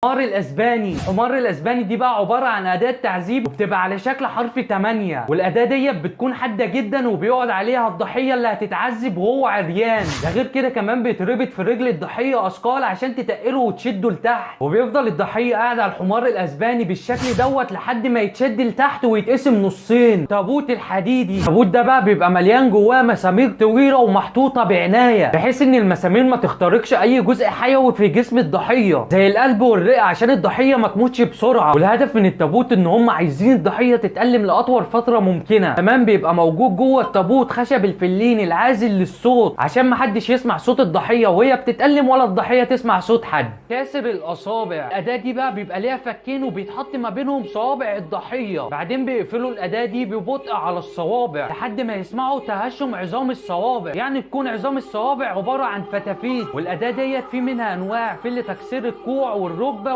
الحمار الاسباني. الحمار الاسباني دي بقى عبارة عن اداه تعذيب، وبتبقى على شكل حرف 8، والاداه دي بتكون حادة جدا وبيقعد عليها الضحية اللي هتتعذب وهو عريان. ده غير كده كمان بيتربط في رجل الضحية اثقال عشان تتقله وتشده لتحت، وبيفضل الضحية قاعد على الحمار الاسباني بالشكل دوت لحد ما يتشد لتحت ويتقسم نصين. تابوت الحديدي. التابوت ده بقى بيبقى مليان جواه مسامير طويلة ومحطوطه بعناية، بحيث ان المسامير ما تخترقش اي جزء حيوي في جسم الضحية زي القلب والرئه، عشان الضحية ما تموتش بسرعة. والهدف من التابوت ان هم عايزين الضحية تتألم لاطول فترة ممكنة. كمان بيبقى موجود جوه التابوت خشب الفلين العازل للصوت عشان ما حدش يسمع صوت الضحية وهي بتتألم ولا الضحية تسمع صوت حد. كاسر الاصابع. الاداة دي بقى بيبقى ليها فكين وبيتحط ما بينهم صوابع الضحية، بعدين بيقفلوا الاداة دي ببطء على الصوابع لحد ما يسمعوا تهشم عظام الصوابع، يعني تكون عظام الصوابع عبارة عن فتافيت. والاداه ديت في منها انواع، في اللي تكسير الكوع والركبة